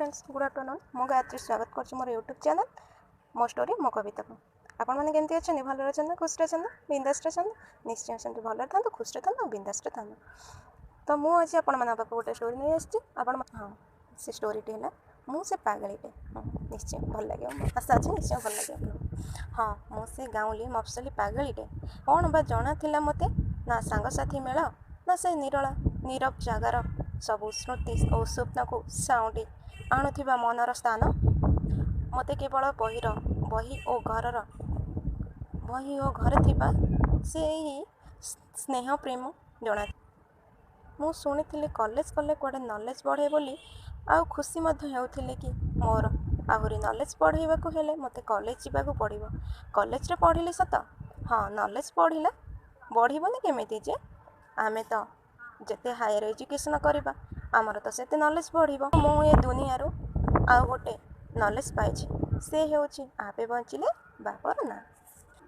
Friends, good afternoon. ମୁଁ ଗାୟତ୍ରୀ, ସ୍ୱାଗତ କରୁଛି ମୋର ୟୁଟ୍ୟୁବ୍ ଚ୍ୟାନେଲ୍ ମୋ ଷ୍ଟୋରି ମୋ କବିତାକୁ। ଆପଣମାନେ କେମିତି ଅଛନ୍ତି? ଭଲରେ ଅଛନ୍ତି ନା ଖୁସିରେ ଅଛନ୍ତି, ବିନ୍ଦାସରେ ଅଛନ୍ତି? ନିଶ୍ଚୟ ସେମିତି ଭଲରେ ଥାନ୍ତୁ, ଖୁସିରେ ଥାନ୍ତୁ ଆଉ ବିନ୍ଦାସରେ ଥାନ୍ତୁ। ତ ମୁଁ ଆଜି ଆପଣମାନଙ୍କ ପାଖକୁ ଗୋଟେ ଷ୍ଟୋରି ନେଇ ଆସିଛି। ଆପଣ ହଁ, ସେ ଷ୍ଟୋରିଟି ହେଲା ମୁଁ ସେ ପାଗଳିଟେ। ହଁ, ନିଶ୍ଚୟ ଭଲ ଲାଗିବ, ଆଶା ଅଛି ନିଶ୍ଚୟ ଭଲ ଲାଗିବ ଆପଣଙ୍କୁ। ହଁ, ମୁଁ ସେ ଗାଉଁଲି ମଫସଲି ପାଗଳିଟେ। କ'ଣ ବା ଜଣା ଥିଲା ମୋତେ ନା ସାଙ୍ଗସାଥି ମେଳ, ନା ସେ ନିରଳା ନୀରବ ଜାଗାର ସବୁ ସ୍ମୃତି ଓ ସ୍ୱପ୍ନକୁ ସାଉଁଟି ଆଣୁଥିବା ମନର ସ୍ଥାନ। ମୋତେ କେବଳ ବହିର ବହି ଓ ଘରର ବହି ଓ ଘରେ ଥିବା ସେଇ ସ୍ନେହ ପ୍ରେମ ଜଣା। ମୁଁ ଶୁଣିଥିଲି କଲେଜ ଗଲେ କୁଆଡ଼େ ନଲେଜ ବଢ଼େ ବୋଲି, ଆଉ ଖୁସି ମଧ୍ୟ ହେଉଥିଲି କି ମୋର ଆହୁରି ନଲେଜ ବଢ଼େଇବାକୁ ହେଲେ ମୋତେ କଲେଜ ଯିବାକୁ ପଡ଼ିବ। କଲେଜରେ ପଢ଼ିଲି ସତ, ହଁ, ନଲେଜ ବଢ଼ିଲା। ବଢ଼ିବନି କେମିତି ଯେ? ଆମେ ତ ଯେତେ ହାୟର ଏଜୁକେସନ୍ କରିବା, ଆମର ତ ସେତେ ନଲେଜ ବଢ଼ିବ। ମୁଁ ଏ ଦୁନିଆରୁ ଆଉ ଗୋଟେ ନଲେଜ ପାଇଛି, ସେ ହେଉଛି ଆପେ ବଞ୍ଚିଲେ ବାପର ନାଁ।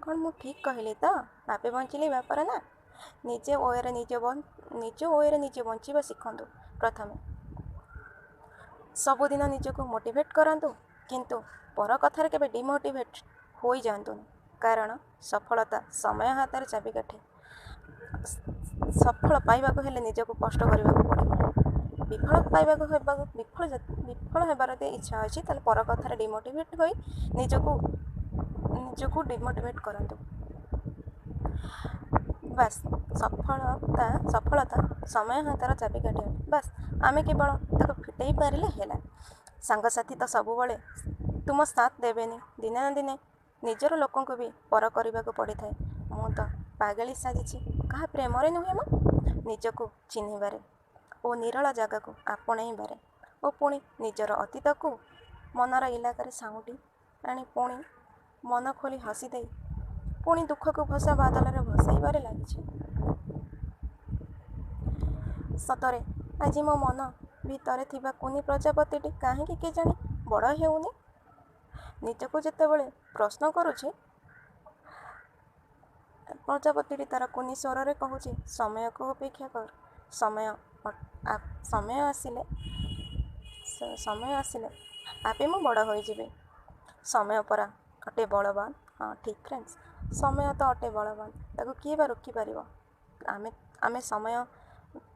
କ'ଣ ମୁଁ ଠିକ୍ କହିଲି ତ? ଆପେ ବଞ୍ଚିଲେ ବାପର ନାଁ। ନିଜେ ୱେରେ ନିଜ ୱେରେ ନିଜେ ବଞ୍ଚିବା ଶିଖନ୍ତୁ ପ୍ରଥମେ। ସବୁଦିନ ନିଜକୁ ମୋଟିଭେଟ୍ କରନ୍ତୁ, କିନ୍ତୁ ପର କଥାରେ କେବେ ଡିମୋଟିଭେଟ୍ ହୋଇଯାଆନ୍ତୁନି, କାରଣ ସଫଳତା ସମୟ ହାତରେ ଚାବିକାଠି। ସଫଳ ପାଇବାକୁ ହେଲେ ନିଜକୁ କଷ୍ଟ କରିବାକୁ ପଡ଼ିବ। ବିଫଳ ପାଇବାକୁ ହେବାକୁ ବିଫଳ ବିଫଳ ହେବାର ଯଦି ଇଚ୍ଛା ଅଛି, ତାହେଲେ ପର କଥାରେ ଡିମୋଟିଭେଟ୍ ହୋଇ ନିଜକୁ ଡିମୋଟିଭେଟ୍ କରନ୍ତୁ। ବାସ୍, ସଫଳତା ସମୟ ହାତର ଚାବିକାଠି ଅଟେ। ବାସ୍, ଆମେ କେବଳ ତାକୁ ଫିଟେଇ ପାରିଲେ ହେଲା। ସାଙ୍ଗସାଥି ତ ସବୁବେଳେ ତୁମ ସାଥ ଦେବେନି, ଦିନେ ନା ଦିନେ ନିଜର ଲୋକଙ୍କୁ ବି ପର କରିବାକୁ ପଡ଼ିଥାଏ। ମୁଁ ତ ପାଗଳି ସାଜିଛି, କାହା ପ୍ରେମରେ ନୁହେଁ ମ, ନିଜକୁ ଚିହ୍ନିବାରେ ଓ ନିରଳା ଜାଗାକୁ ଆପଣେଇବାରେ ଓ ପୁଣି ନିଜର ଅତୀତକୁ ମନର ଇଲାକାରେ ସାଉଁଟି ଆଣି ପୁଣି ମନ ଖୋଲି ହସିଦେଇ ପୁଣି ଦୁଃଖକୁ ଭସା ବାଦଲରେ ଭସାଇବାରେ ଲାଗିଛି। ସତରେ ଆଜି ମୋ ମନ ଭିତରେ ଥିବା କୁନି ପ୍ରଜାପତିଟି କାହିଁକି କେଜାଣି ବଡ଼ ହେଉନି। ନିଜକୁ ଯେତେବେଳେ ପ୍ରଶ୍ନ କରୁଛି, ପ୍ରଜାପତିଟି ତାର କୁନି ସ୍ୱରରେ କହୁଛି, ସମୟକୁ ଅପେକ୍ଷା କର। ସମୟ ଆସିଲେ, ସମୟ ଆସିଲେ ଆପେ ମୁଁ ବଡ଼ ହୋଇଯିବି। ସମୟ ପରା ଅଟେ ବଳବାନ। ହଁ, ଠିକ୍ ଫ୍ରେଣ୍ଡସ୍, ସମୟ ତ ଅଟେ ବଳବାନ, ତାକୁ କିଏ ବା ରୋକିପାରିବ? ଆମେ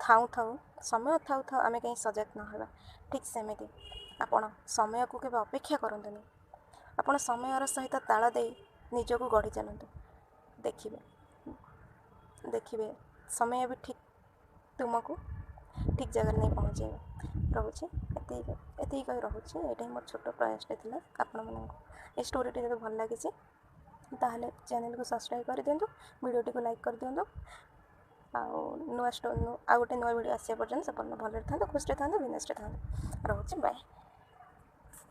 ଥାଉ ଥାଉ ସମୟ ଥାଉ ଥାଉ ଆମେ କାହିଁ ସଜାଗ ନ ହେବା? ଠିକ୍ ସେମିତି ଆପଣ ସମୟକୁ କେବେ ଅପେକ୍ଷା କରନ୍ତୁନି। ଆପଣ ସମୟର ସହିତ ତାଳ ଦେଇ ନିଜକୁ ଗଢ଼ି ଚାଲନ୍ତୁ। ଦେଖିବେ, ଦେଖିବେ, ସମୟ ବି ଠିକ୍ ତୁମକୁ ଠିକ୍ ଜାଗାରେ ନେଇ ପହଞ୍ଚାଇବ। ରହୁଛି, ଏତିକି ଏତିକି କହି ରହୁଛି। ଏଇଟା ହିଁ ମୋର ଛୋଟ ପ୍ରୟାସଟେ ଥିଲା ଆପଣମାନଙ୍କୁ। ଏ ଷ୍ଟୋରିଟି ଯଦି ଭଲ ଲାଗିଛି, ତାହେଲେ ଚ୍ୟାନେଲକୁ ସବସ୍କ୍ରାଇବ୍ କରିଦିଅନ୍ତୁ, ଭିଡ଼ିଓଟିକୁ ଲାଇକ୍ କରିଦିଅନ୍ତୁ। ଆଉ ନୂଆ ଆଉ ଗୋଟେ ନୂଆ ଭିଡ଼ିଓ ଆସିବା ପର୍ଯ୍ୟନ୍ତ ସେ ପର୍ଯ୍ୟନ୍ତ ଭଲରେ ଥାନ୍ତୁ, ଖୁସିରେ ଥାନ୍ତୁ, ବିନ୍ଦାସରେ ଥାନ୍ତୁ। ରହୁଛି, ବାଏ।